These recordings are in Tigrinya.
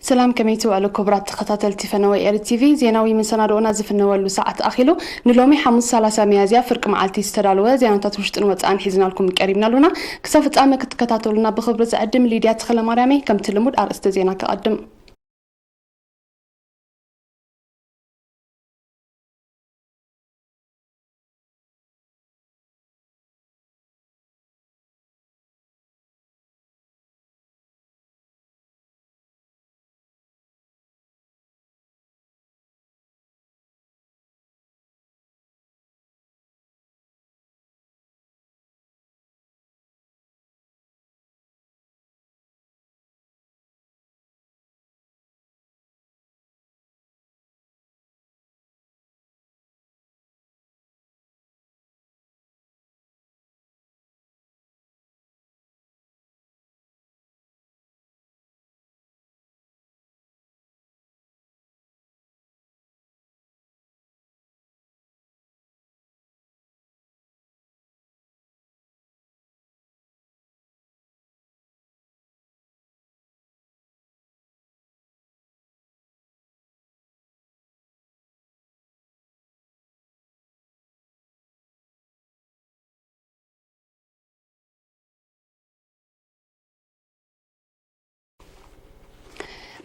ሰላም፣ ከመይ ትውዕሉ ክቡራት ተኸታተልቲ ፈነወ ኤሪ ቲቪ? ዜናዊ መሰናድኦና ዝፍነወሉ ሰዓት ኣኺሉ። ንሎሚ ሓሙስ ሰላሳ ሚያዝያ ፍርቂ መዓልቲ ዝተዳለወ ዜናታት ውሽጥን ወጻእን ሒዝናልኩም ቀሪብና ኣሉና። ክሳብ ፍጻመ ክትከታተሉና ብኽብሪ ዝዕድም ሊድያ ተኽለማርያም እየ። ከምቲ ልሙድ ኣርእስተ ዜና ከቐድም።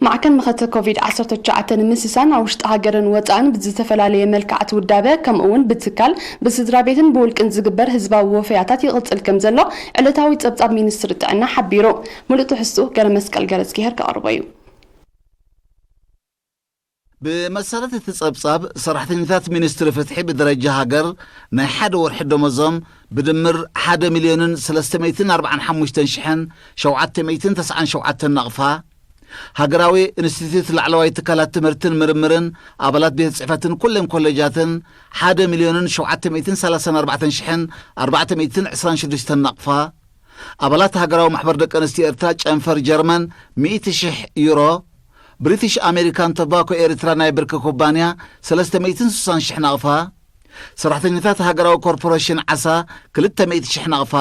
ማዕከን መኸተ ኮቪድ ዓሰርተ ትሽዓተ ንምስሳን ኣብ ውሽጢ ሃገርን ወጻእን ብዝተፈላለየ መልክዓት ውዳበ፣ ከምኡ እውን ብትካል፣ ብስድራ ቤትን ብውልቅን ዝግበር ህዝባዊ ወፈያታት ይቕጽል ከም ዘሎ ዕለታዊ ጸብጻብ ሚኒስትሪ ጥዕና ሓቢሩ። ሙሉእ ትሕዝትኡ ገረ መስቀል ገረዝጊሄር ከቕርቦ እዩ። ብመሰረት እቲ ጸብጻብ፣ ሰራሕተኛታት ሚኒስትሪ ፍትሒ ብደረጃ ሃገር ናይ ሓደ ወርሒ ደሞዞም ብድምር ሓደ ሚልዮንን ሰለስተ ሚእትን ኣርባዓን ሓሙሽተን ሽሕን ሸውዓተ ሚእትን ተስዓን ሸውዓተን ናቕፋ፣ ሃገራዊ ኢንስቲትዩት ላዕለዋይ ትካላት ትምህርትን ምርምርን ኣባላት ቤት ጽሕፈትን ኩለን ኮሌጃትን ሓደ ሚልዮንን ሸውዓተ ሚእትን ሰላሳን ኣርባዕተን ሽሕን ኣርባዕተ ሚእትን ዕስራን ሽዱሽተን ናቕፋ፣ ኣባላት ሃገራዊ ማሕበር ደቂ ኣንስትዮ ኤርትራ ጨንፈር ጀርመን ሚእቲ ሽሕ ዩሮ፣ ብሪቲሽ ኣሜሪካን ቶባኮ ኤርትራ ናይ ብርኪ ኩባንያ ሰለስተ ሚእትን ስሳን ሽሕ ናቕፋ፣ ሰራሕተኛታት ሃገራዊ ኮርፖሬሽን ዓሳ ክልተ ሚእቲ ሽሕ ናቕፋ፣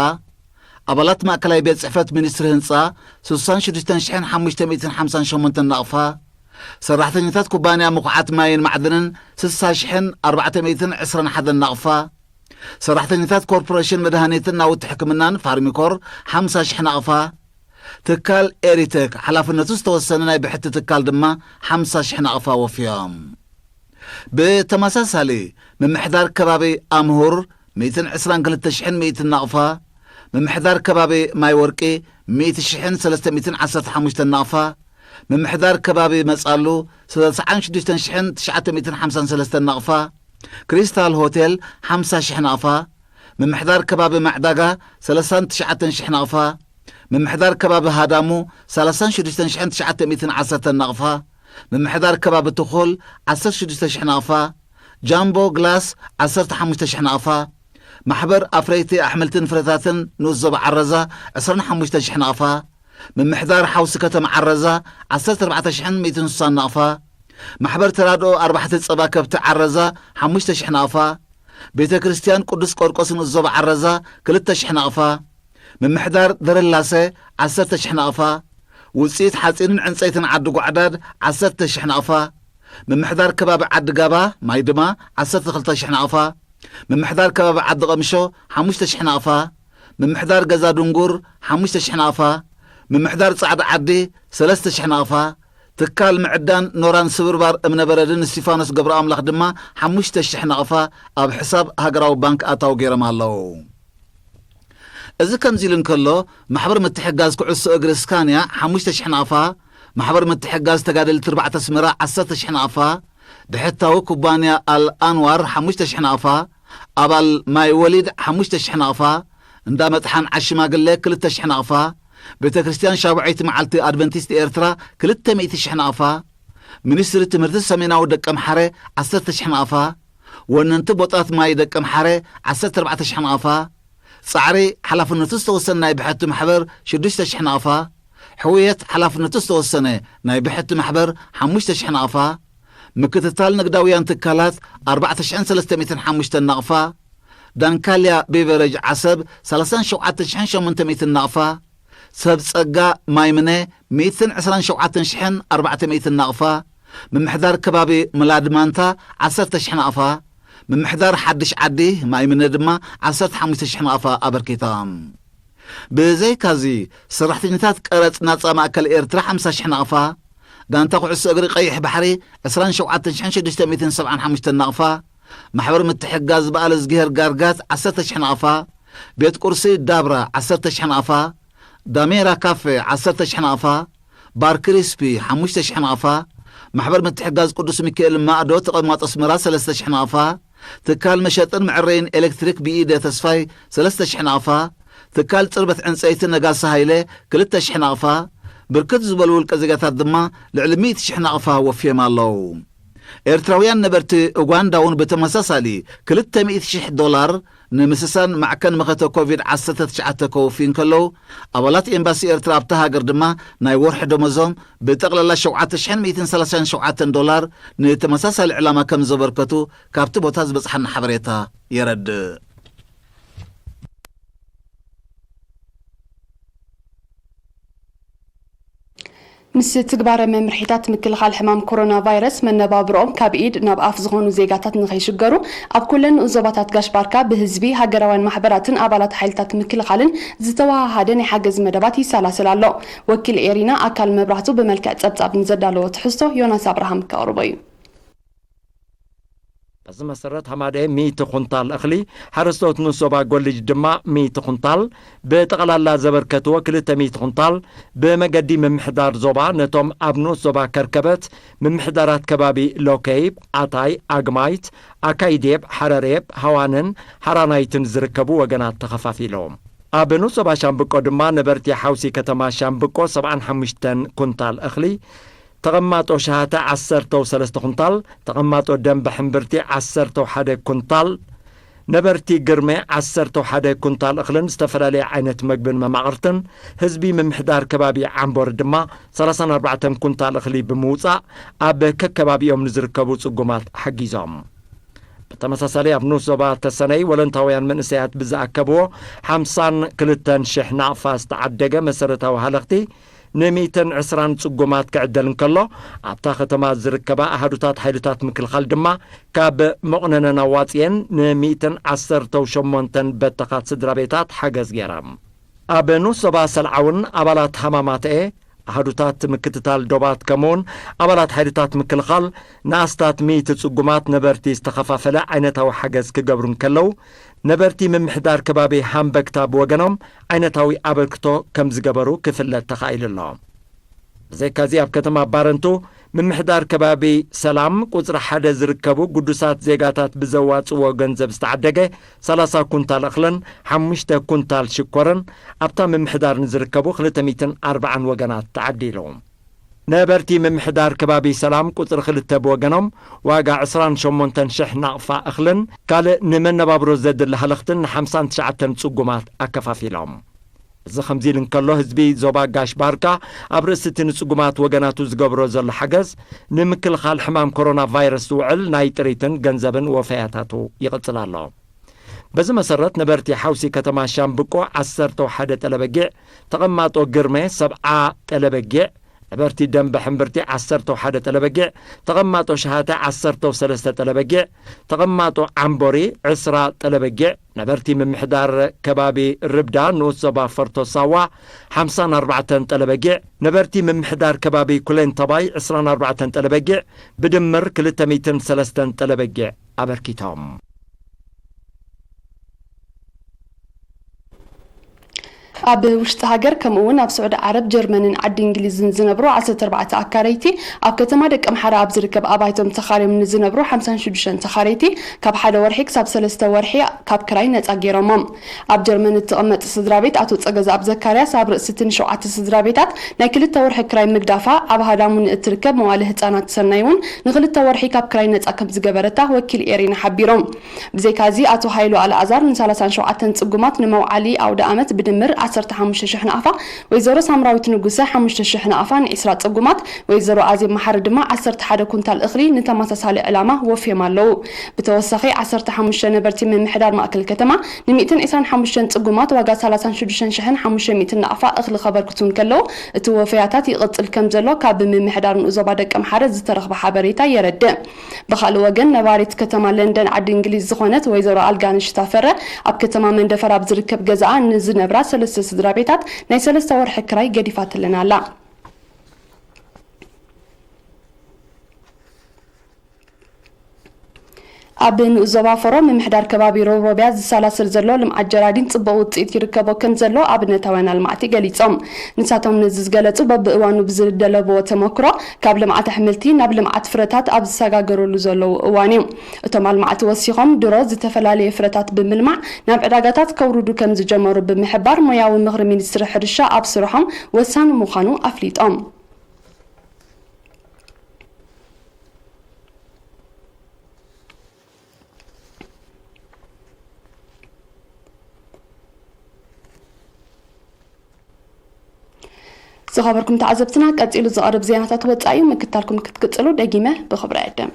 ኣባላት ማእከላይ ቤት ጽሕፈት ሚኒስትሪ ህንጻ ስሳን ሽዱሽተን ሽሕን ሓሙሽተ ሚእትን ሓምሳን ሸሞንተን ናቕፋ፣ ሰራሕተኛታት ኩባንያ ምኹዓት ማይን ማዕድንን ስሳ ሽሕን ኣርባዕተ ሚእትን ዕስራን ሓደን ናቕፋ፣ ሰራሕተኛታት ኮርፖሬሽን መድሃኒትን ናውቲ ሕክምናን ፋርሚኮር ሓምሳ ሽሕ ናቕፋ፣ ትካል ኤሪቴክ ሓላፍነቱ ዝተወሰነ ናይ ብሕቲ ትካል ድማ ሓምሳ ሽሕ ናቕፋ ወፍዮም። ብተመሳሳሊ፣ ምምሕዳር ከባቢ ኣምሁር ሚእትን ዕስራን ክልተ ሽሕን ሚእትን ናቕፋ፣ ምምሕዳር ከባቢ ማይ ወርቂ ሚእቲ ሽሕን ሰለስተ ሚእትን ዓሰርተ ሓሙሽተን ናቕፋ፣ ምምሕዳር ከባቢ መጻሉ ሰላሳን ሽዱሽተን ሽሕን ትሽዓተ ሚእትን ሓምሳን ሰለስተን ናቕፋ፣ ክሪስታል ሆቴል ሓምሳ ሽሕ ናቕፋ፣ ምምሕዳር ከባቢ ማዕዳጋ ሰላሳን ትሽዓተን ሽሕ ናቕፋ፣ ምምሕዳር ከባቢ ሃዳሙ ሰላሳን ሽዱሽተን ሽሕን ትሽዓተ ሚእትን ዓሰርተን ናቕፋ፣ ምምሕዳር ከባቢ ትኹል ዓሰርተ ሽዱሽተ ሽሕ ናቕፋ፣ ጃምቦ ግላስ ዓሰርተ ሓሙሽተ ሽሕ ናቕፋ፣ ማሕበር ኣፍረይቲ ኣሕምልትን ፍረታትን ንኡስ ዞባ ዓረዛ ዕስራን ሓሙሽተ ሽሕ ናቕፋ፣ ምምሕዳር ሓውሲ ከተማ ዓረዛ ዓሰርተ ኣርባዕተ ሽሕን ሚእትን ስሳን ናቕፋ፣ ማሕበር ተራድኦ ኣርባሕቲ ጸባ ከብቲ ዓረዛ ሓሙሽተ ሽሕ ናቕፋ፣ ቤተ ክርስቲያን ቅዱስ ቆርቆስ ንኡስ ዞባ ዓረዛ ክልተ ሽሕ ናቕፋ፣ ምምሕዳር ደረላሰ ዓሰርተ ሽሕ ናቕፋ፣ ውጽኢት ሓጺንን ዕንጸይትን ዓዲ ጓዕዳድ ዓሰርተ ሽሕ ናቕፋ፣ ምምሕዳር ከባቢ ዓዲ ጋባ ማይ ድማ ዓሰርተ ክልተ ሽሕ ናቕፋ፣ ምምሕዳር ከባቢ ዓዲ ቐምሾ ሓሙሽተ ሽሕ ናቕፋ፣ ምምሕዳር ገዛ ድንጉር ሓሙሽተ ሽሕ ናቕፋ፣ ምምሕዳር ጻዕዳ ዓዲ ሰለስተ ሽሕ ናቕፋ፣ ትካል ምዕዳን ኖራን ስብርባር እምነበረድን እስቲፋኖስ ገብረኣምላኽ ድማ ሓሙሽተ ሽሕ ናቕፋ ኣብ ሕሳብ ሃገራዊ ባንክ ኣታዊ ገይሮም ኣለዉ። እዚ ከምዚ ኢሉ እንከሎ፣ ማሕበር ምትሕግጋዝ ኩዕሶ እግሪ ስካንያ ሓሙሽተ ሽሕ ናቕፋ፣ ማሕበር ምትሕግጋዝ ተጋደልቲ ኣርባዕተ ኣስመራ ዓሰርተ ሽሕ ናቕፋ፣ ብሕታዊ ኩባንያ ኣል ኣንዋር ሓሙሽተ ሽሕ ናቕፋ፣ ኣባል ማይ ወሊድ ሓሙሽተ ሽሕ ናቕፋ፣ እንዳ መጥሓን ዓሽማግለ ክልተ ሽሕ ናቕፋ፣ ቤተ ክርስቲያን ሻብዐይቲ መዓልቲ ኣድቨንቲስት ኤርትራ ክልተ ሚእቲ ሽሕ ናቕፋ፣ ሚኒስትሪ ትምህርቲ ሰሜናዊ ደቀምሓረ ዓሰርተ ሽሕ ናቕፋ፣ ወነንቲ ቦጣት ማይ ደቀምሓረ ዓሰርተ ኣርባዕተ ሽሕ ናቕፋ፣ ጻዕሪ ሓላፍነቱ ዝተወሰነ ናይ ብሕቲ ማሕበር ሽዱሽተ ሽሕ ናቕፋ፣ ሕውየት ሓላፍነቱ ዝተወሰነ ናይ ብሕቲ ማሕበር ሓሙሽተ ሽሕ ናቕፋ፣ ምክትታል ንግዳውያን ትካላት ኣርባዕተ ሽሕን ሰለስተ ሚእትን ሓሙሽተን ናቕፋ፣ ዳንካልያ ቤቨረጅ ዓሰብ ሰላሳን ሸውዓተ ሽሕን ሸሞንተ ሚእትን ናቕፋ፣ ሰብ ጸጋ ማይምነ ሚእትን ዕስራን ሸውዓተን ሽሕን ኣርባዕተ ሚእትን ናቕፋ፣ ምምሕዳር ከባቢ ምላድማንታ ዓሰርተ ሽሕ ናቕፋ፣ ምምሕዳር ሓድሽ ዓዲ ማይምነ ድማ ዓሰርተ ሓሙሽተ ሽሕ ናቕፋ ኣበርኪታ። ብዘይካዚ፣ ሰራሕተኛታት ቀረጽ ናጻ ማእከል ኤርትራ ሓምሳ ሽሕ ናቕፋ፣ ጋንታ ኩዕሶ እግሪ ቀይሕ ባሕሪ ዕስራን ሸውዓተን ሽሕን ሽዱሽተ ሚእትን ሰብዓን ሓሙሽተን ናቕፋ፣ ማሕበር ምትሕግጋዝ በዓል እዝግሄር ጋርጋት ዓሰርተ ሽሕ ናቕፋ፣ ቤት ቁርሲ ዳብራ ዓሰርተ ሽሕ ናቕፋ፣ ዳሜራ ካፌ ዓሰርተ ሽሕ ናቕፋ፣ ባር ክሪስፒ ሓሙሽተ ሽሕ ናቕፋ፣ ማሕበር ምትሕግጋዝ ቅዱስ ሚካኤል ማእዶ ተቐማጦ ኣስመራ ሰለስተ ሽሕ ናቕፋ፣ ትካል መሸጥን መዕረይን ኤሌክትሪክ ብኢደ ተስፋይ ሰለስተ ሽሕ ናቕፋ፣ ትካል ጽርበት ዕንጸይቲ ነጋሲ ሃይለ ክልተ ሽሕ ናቕፋ፣ ብርክት ዝበሉ ውልቀ ዜጋታት ድማ ልዕሊ ሚእቲ ሽሕ ናቕፋ ወፍዮም ኣለዉ። ኤርትራውያን ነበርቲ ኡጋንዳ እውን ብተመሳሳሊ ክልተ ሚእቲ ሽሕ ዶላር ንምስሳን ማዕከን መኸተ ኮቪድ ዓሰርተ ትሽዓተ ከወፍዩ እንከለዉ፣ ኣባላት ኤምባሲ ኤርትራ ኣብታ ሃገር ድማ ናይ ወርሒ ደመዞም ብጠቕላላ ሸውዓተ ሽሕን ሚእትን ሰላሳን ሸውዓተን ዶላር ንተመሳሳሊ ዕላማ ከም ዘበርከቱ ካብቲ ቦታ ዝበጽሓና ሓበሬታ የረድእ። ምስ ትግባረ መምርሒታት ምክልኻል ሕማም ኮሮና ቫይረስ መነባብሮኦም ካብ ኢድ ናብ ኣፍ ዝኾኑ ዜጋታት ንኸይሽገሩ ኣብ ኩለን ንኡስ ዞባታት ጋሽ ባርካ ብህዝቢ፣ ሃገራውያን ማሕበራትን ኣባላት ሓይልታት ምክልኻልን ዝተወሃሃደ ናይ ሓገዝ መደባት ይሰላሰል ኣሎ። ወኪል ኤሪና ኣካል መብራህቱ ብመልክዕ ጸብጻብ ንዘዳለዎ ትሕዝቶ ዮናስ ኣብርሃም ከቕርቦ እዩ። በዚ መሰረት ሃማደ ሚእቲ ኩንታል እኽሊ፣ ሓረስቶት ንኡስ ዞባ ጎልጅ ድማ ሚእቲ ኩንታል፣ ብጠቕላላ ዘበርከትዎ ክልተ ሚእቲ ኩንታል ብመገዲ ምምሕዳር ዞባ ነቶም ኣብ ንኡስ ዞባ ከርከበት ምምሕዳራት ከባቢ ሎከይብ፣ ኣታይ፣ ኣግማይት፣ ኣካይዴብ፣ ሓረሬብ፣ ሃዋንን ሓራናይትን ዝርከቡ ወገናት ተኸፋፊሎም። ኣብ ንኡስ ዞባ ሻምብቆ ድማ ነበርቲ ሓውሲ ከተማ ሻምብቆ ሰብዓን ሓሙሽተን ኩንታል እኽሊ፣ ተቐማጦ ሸሃተ ዓሰርተው ሰለስተ ኩንታል፣ ተቐማጦ ደንበ ሕምብርቲ ዓሰርተው ሓደ ኩንታል፣ ነበርቲ ግርመ ዓሰርተው ሓደ ኩንታል እኽልን ዝተፈላለየ ዓይነት መግብን መማቕርትን፣ ህዝቢ ምምሕዳር ከባቢ ዓምቦር ድማ ሰላሳን ኣርባዕተን ኩንታል እኽሊ ብምውጻእ ኣብ ከከባቢኦም ንዝርከቡ ጽጉማት ሓጊዞም። ብተመሳሳሊ ኣብ ንኡስ ዞባ ተሰነይ ወለንታውያን መንእሰያት ብዝኣከብዎ ሓምሳን ክልተን ሽሕ ናቕፋ ዝተዓደገ መሰረታዊ ሃለኽቲ ንሚእትን ዕስራን ጽጉማት ክዕደል እንከሎ፣ ኣብታ ከተማ ዝርከባ ኣሃዱታት ሓይልታት ምክልኻል ድማ ካብ መቑነነን ኣዋጽኤን ንሚእትን ዓሰርተው ሸሞንተን በተኻት ስድራ ቤታት ሓገዝ ገይራ። ኣብ ንኡስ ዞባ ሰልዓ እውን ኣባላት ሃማማተኤ፣ ኣሃዱታት ምክትታል ዶባት ከምኡውን ኣባላት ሓይልታት ምክልኻል ንኣስታት ሚእቲ ጽጉማት ነበርቲ ዝተኸፋፈለ ዓይነታዊ ሓገዝ ክገብሩ እንከለዉ፣ ነበርቲ ምምሕዳር ከባቢ ሃምበክታ ብወገኖም ዓይነታዊ ኣበርክቶ ከም ዝገበሩ ክፍለጥ ተኻኢሉ ኣሎ። ብዘይካዚ ኣብ ከተማ ባረንቱ ምምሕዳር ከባቢ ሰላም ቁጽሪ ሓደ ዝርከቡ ግዱሳት ዜጋታት ብዘዋጽዎ ገንዘብ ዝተዓደገ ሰላሳ ኩንታል እኽልን ሓሙሽተ ኩንታል ሽኮርን ኣብታ ምምሕዳር ንዝርከቡ ክልተ ሚእትን ኣርባዓን ወገናት ተዓዲሉ። ነበርቲ ምምሕዳር ከባቢ ሰላም ቁጽሪ ክልተ ብወገኖም ዋጋ ዕስራን ሸሞንተን ሽሕ ናቕፋ እኽልን ካልእ ንመነባብሮ ዘድሊ ሃለኽትን ንሓምሳን ትሽዓተን ጽጉማት ኣከፋፊሎም። እዚ ከምዚ ኢሉ እንከሎ፣ ህዝቢ ዞባ ጋሽ ባርካ ኣብ ርእሲ እቲ ንጽጉማት ወገናቱ ዝገብሮ ዘሎ ሓገዝ፣ ንምክልኻል ሕማም ኮሮና ቫይረስ ዝውዕል ናይ ጥሪትን ገንዘብን ወፈያታቱ ይቕጽል ኣሎ። በዚ መሰረት፣ ነበርቲ ሓውሲ ከተማ ሻምብቆ ዓሰርተው ሓደ ጠለበጊዕ፣ ተቐማጦ ግርመ ሰብዓ ጠለበጊዕ፣ ነበርቲ ደንበ ሕምብርቲ ዓሰርተው ሓደ ጠለበጊዕ፣ ተቐማጦ ሸሃተ ዓሰርተው ሰለስተ ጠለበጊዕ፣ ተቐማጦ ዓምቦሪ ዕስራ ጠለበጊዕ፣ ነበርቲ ምምሕዳር ከባቢ ርብዳ ንኡስ ዞባ ፈርቶ ሳዋ ሓምሳን ኣርባዕተን ጠለበጊዕ፣ ነበርቲ ምምሕዳር ከባቢ ኩሌንተባይ ዕስራን ኣርባዕተን ጠለበጊዕ፣ ብድምር ክልተ ሚእትን ሰለስተን ጠለበጊዕ ኣበርኪቶም። ኣብ ውሽጢ ሃገር ከምኡ እውን ኣብ ስዑዲ ዓረብ፣ ጀርመንን ዓዲ እንግሊዝን ዝነብሩ ዓሰርተ ኣርባዕተ ኣካረይቲ ኣብ ከተማ ደቀ ምሓራ ኣብ ዝርከብ ኣባይቶም ተኻርዮም ንዝነብሩ ሓምሳን ሽዱሽተን ተኻረይቲ ካብ ሓደ ወርሒ ክሳብ ሰለስተ ወርሒ ካብ ክራይ ነጻ ገይሮሞም። ኣብ ጀርመን እትቕመጥ ስድራ ቤት ኣቶ ጸገዝኣብ ዘካርያስ ኣብ ርእሲ እቲ ንሸውዓተ ስድራ ቤታት ናይ ክልተ ወርሒ ክራይ ምግዳፋ ኣብ ሃዳሙ ንእትርከብ መዋለ ህጻናት ሰናይ እውን ንክልተ ወርሒ ካብ ክራይ ነጻ ከም ዝገበረታ ወኪል ኤሪና ሓቢሮም። ብዘይካዚ ኣቶ ሃይሉ ኣልኣዛር ንሰላሳን ሸውዓተን ጽጉማት ንመውዓሊ ኣውደ ኣመት ብድምር ዓሰርተ ሓሙሽተ ሽሕ ናቕፋ፣ ወይዘሮ ሳምራዊት ንጉሰ ሓሙሽተ ሽሕ ናቕፋ ንዒስራ ጽጉማት፣ ወይዘሮ ኣዜብ መሓሪ ድማ ዓሰርተ ሓደ ኩንታል እኽሊ ንተመሳሳሊ ዕላማ ወፍዮም ኣለዉ። ብተወሳኺ ዓሰርተ ሓሙሽተ ነበርቲ ምምሕዳር ማእከል ከተማ ን ሚእትን ዕስራን ሓሙሽተን ጽጉማት ዋጋ ሰላሳን ሽዱሽተን ሽሕን ሓሙሽተ ሚእትን ናቕፋ እኽሊ ከበርክቱ እንከለዉ፣ እቲ ወፈያታት ይቕጽል ከም ዘሎ ካብ ምምሕዳር ንኡስ ዞባ ደቀምሓረ ዝተረኽበ ሓበሬታ የረድእ። ብኻልእ ወገን፣ ነባሪት ከተማ ለንደን ዓዲ እንግሊዝ ዝኾነት ወይዘሮ ኣልጋነሽ ታፈረ፣ ኣብ ከተማ መንደፈራ ኣብ ዝርከብ ገዛኣ ንዝነብራ ሰለስተ ስድራ ቤታት ናይ ሰለስተ ወርሒ ክራይ ገዲፋትለን ኣላ። ኣብ ንኡስ ዞባ ፎሮ፣ ምምሕዳር ከባቢ ሮብሮብያ ዝሰላሰል ዘሎ ልምዓት ጀራዲን ጽቡቕ ውጽኢት ይርከቦ ከም ዘሎ ኣብነታውያን ኣልማዕቲ ገሊጾም። ንሳቶም ነዚ ዝገለጹ፣ በብእዋኑ ብዝደለብዎ ተመክሮ ካብ ልምዓት ኣሕምልቲ ናብ ልምዓት ፍረታት ኣብ ዝሰጋገረሉ ዘለዉ እዋን እዩ። እቶም ኣልማዕቲ ወሲኾም፣ ድሮ ዝተፈላለየ ፍረታት ብምልማዕ ናብ ዕዳጋታት ከውርዱ ከም ዝጀመሩ ብምሕባር፣ ሞያዊ ምኽሪ ሚኒስትሪ ሕርሻ ኣብ ስርሖም ወሳኒ ምዃኑ ኣፍሊጦም። ዝኸበርኩም ተዓዘብትና፣ ቀጺሉ ዝቐርብ ዜናታት ወጻኢ እዩ። ምክታልኩም ክትቅጽሉ ደጊመ ብኽብሪ እዕድም።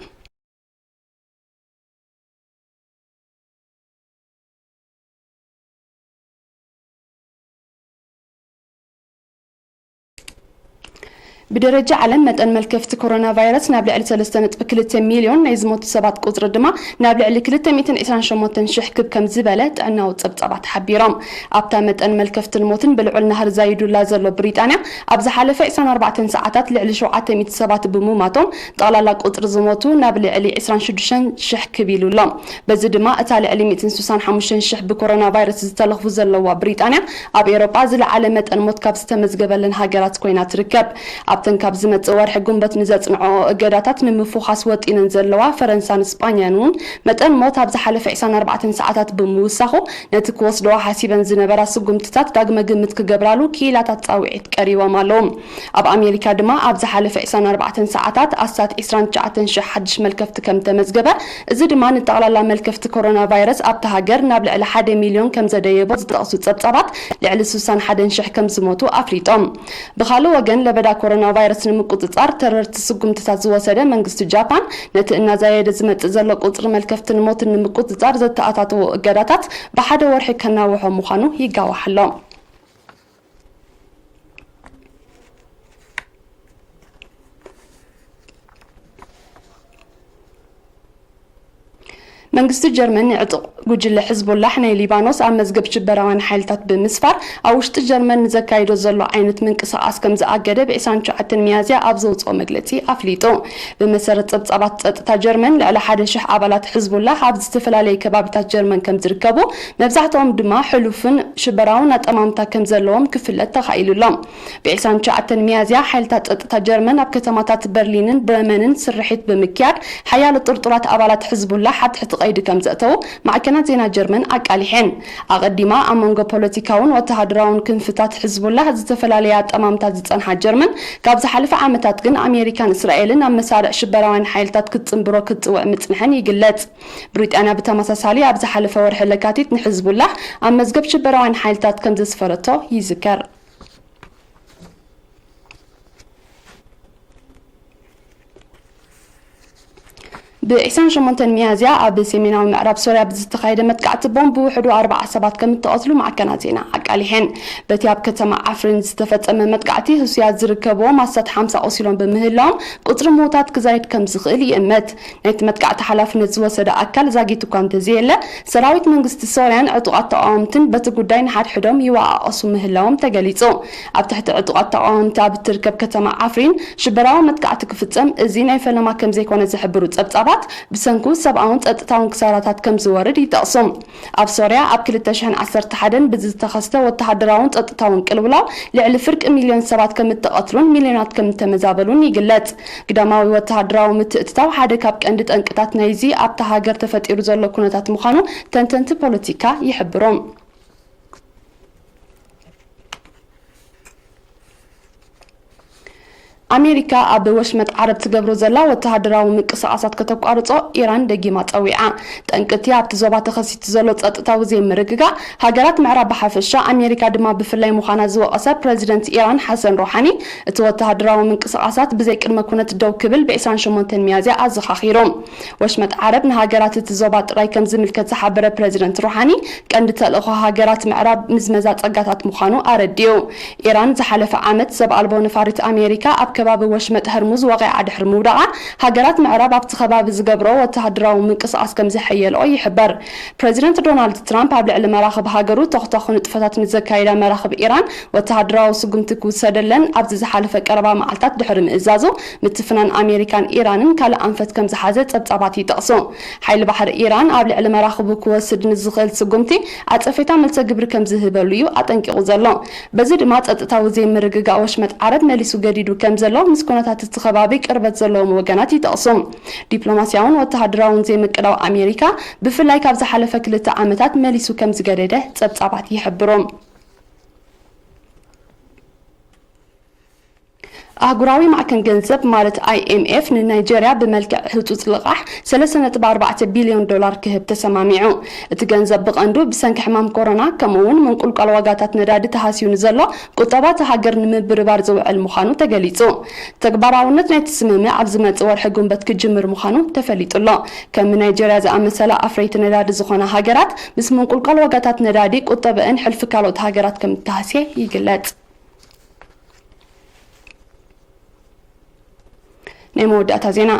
ብደረጃ ዓለም፣ መጠን መልከፍቲ ኮሮና ቫይረስ ናብ ልዕሊ ሰለስተ ነጥቢ ክልተ ሚልዮን፣ ናይ ዝሞቱ ሰባት ቁጽሪ ድማ ናብ ልዕሊ ክልተ ሚእትን ዕስራን ሸሞንተን ሽሕ ክብ ከም ዝበለ ጥዕናዊ ጸብጻባት ሓቢሮም። ኣብታ መጠን መልከፍትን ሞትን ብልዑል ናህሪ ዛይዱላ ዘሎ ብሪጣንያ፣ ኣብ ዝሓለፈ ዕስራን ኣርባዕተን ሰዓታት ልዕሊ ሸውዓተ ሚእቲ ሰባት ብሙማቶም፣ ጠቕላላ ቁጽሪ ዝሞቱ ናብ ልዕሊ ዕስራን ሽዱሽተን ሽሕ ክብ ኢሉ ኣሎ። በዚ ድማ፣ እታ ልዕሊ ሚእትን ስሳን ሓሙሽተን ሽሕ ብኮሮና ቫይረስ ዝተለኽፉ ዘለዋ ብሪጣንያ፣ ኣብ ኤውሮጳ ዝለዓለ መጠን ሞት ካብ ዝተመዝገበለን ሃገራት ኮይና ትርከብ። ኣብተን ካብ ዝመጽእ ወርሒ ጉንበት ንዘጽንዐኦ እገዳታት ንምፍዃስ ወጢነን ዘለዋ ፈረንሳን ስጳኛን እውን፣ መጠን ሞት ኣብ ዝሓለፈ ዕስራን ኣርባዕተን ሰዓታት ብምውሳኹ፣ ነቲ ክወስድኦ ሓሲበን ዝነበራ ስጉምትታት ዳግመ ግምት ክገብራሉ ክኢላታት ጻውዒት ቀሪቦም ኣለዉ። ኣብ ኣሜሪካ ድማ፣ ኣብ ዝሓለፈ ዕስራን ኣርባዕተን ሰዓታት ኣስታት ዕስራን ትሽዓተን ሽሕ ሓድሽ መልከፍቲ ከም ተመዝገበ፣ እዚ ድማ ንጠቕላላ መልከፍቲ ኮሮና ቫይረስ ኣብታ ሃገር ናብ ልዕሊ ሓደ ሚልዮን ከም ዘደየቦ ዝጠቕሱ ጸብጻባት፣ ልዕሊ ስሳን ሓደን ሽሕ ከም ዝሞቱ ኣፍሊጦም። ብኻልእ ወገን፣ ለበዳ ኮሮና ቫይረስ ንምቁጽጻር ተረርቲ ስጉምትታት ዝወሰደ መንግስቲ ጃፓን፣ ነቲ እናዛየደ ዝመጽእ ዘሎ ቁጽሪ መልከፍትን ሞትን ንምቁጽጻር ዘተኣታተዎ እገዳታት ብሓደ ወርሒ ከናውሖ ምዃኑ ይጋዋሕ ኣሎ። መንግስቲ ጀርመን ንዕጡቕ ጉጅለ ሕዝቡላሕ ናይ ሊባኖስ ኣብ መዝገብ ሽበራውያን ሓይልታት ብምስፋር፣ ኣብ ውሽጢ ጀርመን ንዘካይዶ ዘሎ ዓይነት ምንቅስቓስ ከም ዝኣገደ ብ ዕስራን ትሽዓተን ሚያዝያ ኣብ ዘውፅኦ መግለፂ ኣፍሊጡ። ብመሰረት ጸብጻባት ጸጥታ ጀርመን፣ ልዕሊ ሓደ ሽሕ ኣባላት ሕዝቡላህ ኣብ ዝተፈላለየ ከባቢታት ጀርመን ከም ዝርከቡ፣ መብዛሕትኦም ድማ ሕሉፍን ሽበራውን ኣጠማምታ ከም ዘለዎም ክፍለጥ ተኻኢሉ ኣሎ። ብ ዕስራን ትሽዓተን ሚያዝያ፣ ሓይልታት ጸጥታ ጀርመን ኣብ ከተማታት በርሊንን ብረመንን ስርሒት ብምክያድ፣ ሓያሎ ጥርጡራት ኣባላት ሕዝቡላህ ኣብ ትሕቲ ቀይዲ ከም ዘእተዉ ማዕከናት ዜና ጀርመን ኣቃሊሐን። ኣቐዲማ፣ ኣብ መንጎ ፖለቲካውን ወተሃደራውን ክንፍታት ሕዝቡላህ ዝተፈላለየ ኣጠማምታት ዝጸንሓ ጀርመን፣ ካብ ዝሓለፈ ዓመታት ግን ኣሜሪካን እስራኤልን ኣብ መሳርዕ ሽበራውያን ሓይልታት ክትጽንብሮ ክትጽውዕ ምጽንሐን ይግለጽ። ብሪጣንያ ብተመሳሳሊ፣ ኣብ ዝሓለፈ ወርሒ ለካቲት ንሕዝቡላህ ኣብ መዝገብ ሽበራውያን ሓይልታት ከም ዘስፈረቶ ይዝከር። ብ ዕስራን ሸሞንተን ሚያዝያ፣ ኣብ ሰሜናዊ ምዕራብ ሶርያ ብዝተኻየደ መጥቃዕቲ ቦምብ ብውሕዱ ኣርባዓ ሰባት ከም እተቐትሉ ማዕከናት ዜና ኣቃሊሐን። በቲ ኣብ ከተማ ዓፍሪን ዝተፈጸመ መጥቃዕቲ፣ ህሱያት ዝርከብዎም ኣስታት ሓምሳ ቆሲሎም ብምህላዎም፣ ቁጽሪ ምዉታት ክዛይድ ከም ዝኽእል ይእመት። ናይቲ መጥቃዕቲ ሓላፍነት ዝወሰደ ኣካል ዛጊት እኳ እንተዘየለ፣ ሰራዊት መንግስቲ ሶርያን ዕጡቓት ተቓወምትን በቲ ጉዳይ ንሓድሕዶም ይወቓቐሱ ምህላዎም ተገሊጹ። ኣብ ትሕቲ ዕጡቓት ተቓወምቲ ኣብ እትርከብ ከተማ ዓፍሪን ሽበራዊ መጥቃዕቲ ክፍጸም፣ እዚ ናይ ፈለማ ከም ዘይኮነ ዝሕብሩ ጸብጻባት፣ ብሰንኩ ሰብኣውን ጸጥታውን ክሳራታት ከም ዝወርድ ይጠቕሱ። ኣብ ሶርያ፣ ኣብ ክልተ ሽሕን ዓሰርተ ሓደን ብዝተኸስተ ወተሃደራውን ጸጥታውን ቅልውላው፣ ልዕሊ ፍርቂ ሚልዮን ሰባት ከም እተቐትሉን ሚልዮናት ከም እተመዛበሉን ይግለጽ። ግዳማዊ ወተሃደራዊ ምትእትታው ሓደ ካብ ቀንዲ ጠንቅታት ናይዚ ኣብታ ሃገር ተፈጢሩ ዘሎ ኩነታት ምዃኑ ተንተንቲ ፖለቲካ ይሕብሩ። ኣሜሪካ ኣብ ወሽመጥ ዓረብ ትገብሮ ዘላ ወተሃደራዊ ምንቅስቓሳት ከተቋርጾ ኢራን ደጊማ ጸዊዓ። ጠንቂ እቲ ኣብቲ ዞባ ተኸሲቱ ዘሎ ጸጥታዊ ዘይምርግጋእ፣ ሃገራት ምዕራብ ብሓፈሻ፣ ኣሜሪካ ድማ ብፍላይ ምዃና ዝወቐሰ ፕረዚደንት ኢራን ሓሰን ሮሓኒ፣ እቲ ወተሃደራዊ ምንቅስቓሳት ብዘይ ቅድመ ኩነት ደው ክብል ብ ዕስራን ሸሞንተን ሚያዝያ ኣዘኻኺሩ። ወሽመጥ ዓረብ ንሃገራት እቲ ዞባ ጥራይ ከም ዝምልከት ዝሓበረ ፕረዚደንት ሮሓኒ፣ ቀንዲ ተልእኾ ሃገራት ምዕራብ ምዝመዛ ጸጋታት ምዃኑ ኣረዲኡ። ኢራን ዝሓለፈ ዓመት ሰብ ኣልቦ ነፋሪት ኣሜሪካ ኣብ ከባቢ ወሽመጥ ህርሙዝ ወቒዓ ድሕሪ ምውዳቓ፣ ሃገራት ምዕራብ ኣብቲ ከባቢ ዝገብሮ ወተሃደራዊ ምንቅስቓስ ከም ዘሐየልኦ ይሕበር። ፕረዚደንት ዶናልድ ትራምፕ ኣብ ልዕሊ መራኽብ ሃገሩ ተኹተኹ ንጥፈታት ንዘካይዳ መራኽብ ኢራን ወተሃደራዊ ስጉምቲ ክውሰደለን ኣብዚ ዝሓለፈ ቀረባ መዓልታት ድሕሪ ምእዛዙ፣ ምትፍናን ኣሜሪካን ኢራንን ካልእ ኣንፈት ከም ዝሓዘ ጸብጻባት ይጠቕሱ። ሓይሊ ባሕሪ ኢራን ኣብ ልዕሊ መራኽቡ ክወስድ ንዝኽእል ስጉምቲ ኣጸፌታ መልሰ ግብሪ ከም ዝህበሉ እዩ ኣጠንቂቑ ዘሎ። በዚ ድማ ጸጥታዊ ዘይምርግጋእ ወሽመጥ ዓረብ መሊሱ ገዲዱ ከም ዘሎ ምስ ኩነታት እቲ ከባቢ ቅርበት ዘለዎም ወገናት ይጠቕሱ። ዲፕሎማስያውን ወተሃደራውን ዘይምቅዳው ኣሜሪካ ብፍላይ ካብ ዝሓለፈ ክልተ ዓመታት መሊሱ ከም ዝገደደ ጸብጻባት ይሕብሩ። ኣህጉራዊ ማዕከን ገንዘብ ማለት ኣይ ኤም ኤፍ ንናይጀርያ ብመልክዕ ህጹጽ ልቓሕ ሰለስተ ነጥቢ ኣርባዕተ ቢልዮን ዶላር ክህብ ተሰማሚዑ። እቲ ገንዘብ ብቐንዱ ብሰንኪ ሕማም ኮሮና ከምኡ እውን ምንቁልቋል ዋጋታት ነዳዲ ተሃስዩ ንዘሎ ቁጠባ እታ ሃገር ንምብርባር ዝውዕል ምዃኑ ተገሊጹ። ተግባራውነት ናይቲ ስምምዕ ኣብ ዝመጽእ ወርሒ ጉንበት ክጅምር ምዃኑ ተፈሊጡ ኣሎ። ከም ናይጀርያ ዝኣመሰላ ኣፍረይቲ ነዳዲ ዝኾና ሃገራት ምስ ምንቁልቋል ዋጋታት ነዳዲ ቁጠበአን ሕልፊ ካልኦት ሃገራት ከም እተሃስየ ይግለጽ። ናይ መወዳእታ ዜና።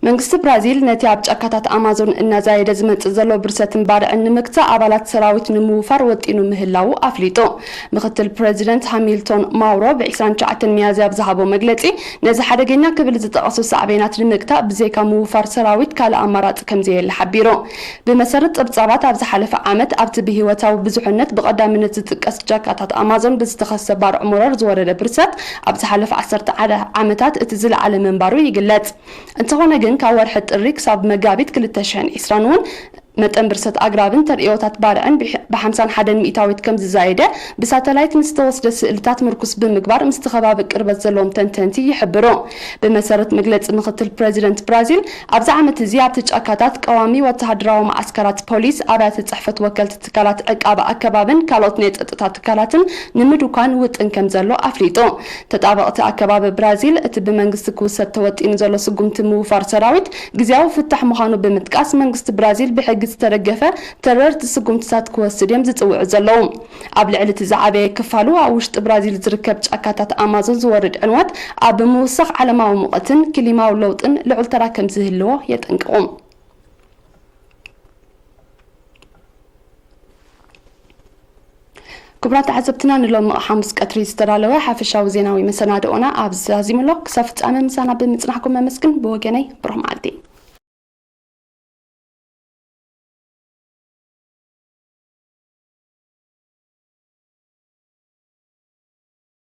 መንግስቲ ብራዚል ነቲ ኣብ ጫካታት ኣማዞን እናዛየደ ዝመጽእ ዘሎ ብርሰትን ባርዕን ንምግታእ ኣባላት ሰራዊት ንምውፋር ወጢኑ ምህላዉ ኣፍሊጡ። ምክትል ፕረዚደንት ሃሚልቶን ማውሮ ብ ዕስራን ትሽዓተን ሚያዝያ ኣብ ዝሃቦ መግለጺ፣ ነዚ ሓደገኛ ክብል ዝጠቐሶ ሳዕቤናት ንምግታእ ብዘይካ ምውፋር ሰራዊት ካልእ ኣማራጺ ከም ዘየለ ሓቢሩ። ብመሰረት ጸብጻባት፣ ኣብ ዝሓለፈ ዓመት ኣብቲ ብህይወታዊ ብዙሕነት ብቐዳምነት ዝጥቀስ ጫካታት ኣማዞን ብዝተኸስተ ባርዕ መሮር ዝወረደ ብርሰት፣ ኣብ ዝሓለፈ ዓሰርተ ዓመታት እቲ ዝለዓለ ምንባሩ ይግለጽ። እንተኾነ ግን፣ ካብ ወርሒ ጥሪ ክሳብ መጋቢት ክልተ ሽሕን ዕስራን እውን፣ መጠን ብርሰት ኣግራብን ተርእዮታት ባርዕን ብሕ-፣ ብ ሓምሳን ሓደን ሚእታዊት ከም ዝዛየደ ብሳተላይት ንዝተወስደ ስእልታት ምርኩስ ብምግባር ምስቲ ከባቢ ቅርበት ዘለዎም ተንተንቲ ይሕብሩ። ብመሰረት መግለጺ ምክትል ፕረዚደንት ብራዚል፣ ኣብዚ ዓመት እዚ ኣብቲ ጫካታት ቀዋሚ ወተሃደራዊ መዓስከራት ፖሊስ፣ ኣብያተ ጽሕፈት ወከልቲ ትካላት ዕቃበ ኣከባብን ካልኦት ናይ ጸጥታ ትካላትን ንምድኳን ውጥን ከም ዘሎ ኣፍሊጡ። ተጣበቕቲ ኣከባቢ ብራዚል፣ እቲ ብመንግስቲ ክውሰድ ተወጢኑ ዘሎ ስጉምቲ ምውፋር ሰራዊት ግዝያዊ ፍታሕ ምዃኑ ብምጥቃስ፣ መንግስቲ ብራዚል ብሕጊ ዝተደገፈ ተረርቲ ስጉምትታት ክወስድ እዮም ዝጽውዑ ዘለዉ። ኣብ ልዕሊ እቲ ዝዓበየ ክፋሉ ኣብ ውሽጢ ብራዚል ዝርከብ ጫካታት ኣማዞን ዝወርድ ዕንወት፣ ኣብ ምውሳኽ ዓለማዊ ሙቐትን ክሊማዊ ለውጥን ልዑል ተራ ከም ዝህልዎ የጠንቅቑ። ክቡራት ተዓዘብትና፣ ንሎሚ ሓሙስ ቀትሪ ዝተዳለወ ሓፈሻዊ ዜናዊ መሰናድኦና ኣብዚ ዛዚሙ ኣሎ። ክሳብ ፍጻመ ምሳና ብምጽናሕኩም ኣመስግን። ብወገነይ ብሩኽ መዓልቲ።